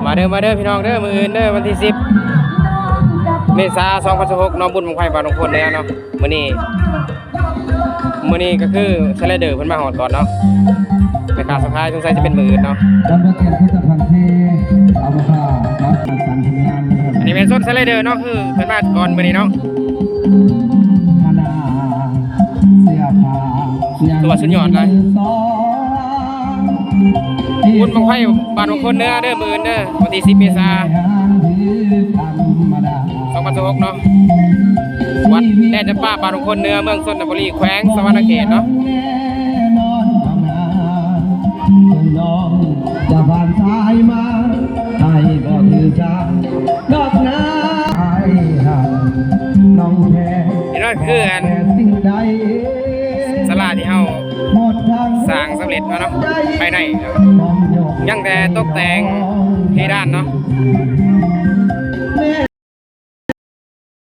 ມາເດີ ມາເດີພີ່ນ້ອງເດີ ມື້ອື່ນເດີ ວັນທີສິບ ເມສາ ສອງພັນຊາວຫົກເນາະ ບຸນບັ້ງໄຟບ້ານໜອງໂພນເດີເນາະ. ມື້ນີ້ ມື້ນີ້ກໍຄືສະໄລເດີເພິ່ນມາຮອດກ່ອນເນາະ ແມ່ຄ້າສະພາຍ ສົງໄສຈະເປັນມື້ອື່ນເນາະ. ອັນນີ້ແມ່ນຊົນສະໄລເດີເນາະ ຄືເພິ່ນມາກ່ອນມື້ນີ້ເນາະ. ຖືວ່າສຸດຍອດເລີຍ ບຸນບັ້ງໄຟບ້ານບັ້ງໂພນເໜືອເດີ ມື້ອື່ນເດີ ວັນທີສິບ ເມສາ ສອງພັນຊາວຫົກເນາະ. ວັດແດນຈຳປາ ບ້ານບັ້ງໂພນເໜືອ ເມືອງຊົນນະບູລີ ແຂວງສະຫວັນນະເຂດເນາະ. ນີ້ເນາະ ຄືອັນສາລາທີ່ເຮົາສ້າງສຳເລັດມາເນາະ ພາຍໃນເນາະ ຍັງແຕ່ຕົກແຕ່ງເພດານເນາະ.